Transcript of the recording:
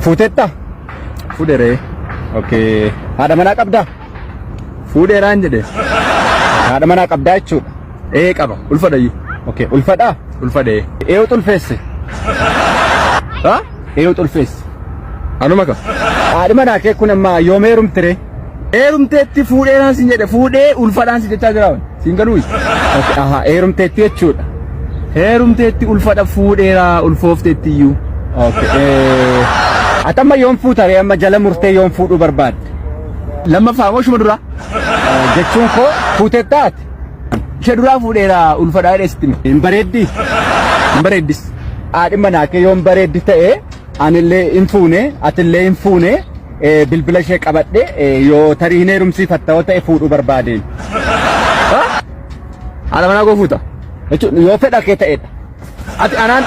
Fuuteetta? Fuudheeree. Okay. Haadha manaa qabdaa? Fuudheeraan jedhe. Haadha manaa qabdaa jechuudha. Ee qaba. Ulfadhayyuu. Okay. Ulfadhaa? Ulfadhee. Eeyyotu ulfeesse? Ha? Eeyyotu ulfeesse? Anuma ka. Haadhi manaa kee kun amma yoom heerumte ree? Heerumteetti fuudheeraan sin jedhe fuudhee ulfadhaan si jechaa jira. Siin galuuyi. Okay. Aha, heerumteetti jechuudha. Heerumteetti ulfadha fuudheeraa ulfoofteetti iyyuu. Okay. Ati amma yoom fuuta ree amma jala murtee yoom fuudhuu barbaadde? Lammaffaa moo shuma duraa? Jechuun koo fuuteettaa ati? Ishee duraa fuudheeraa ulfadhaa jedhee sitti hime. Hin bareeddii? Hin bareeddis. Haadhi manaa kee yoom bareeddi ta'e anillee hin fuune atillee hin fuune bilbila ishee qabadhe yoo tarii hin heerumsiifatta yoo ta'e fuudhuu barbaadeen. Haadha manaa koo fuuta. Jechuun yoo fedha kee ta'edha. Ati anaan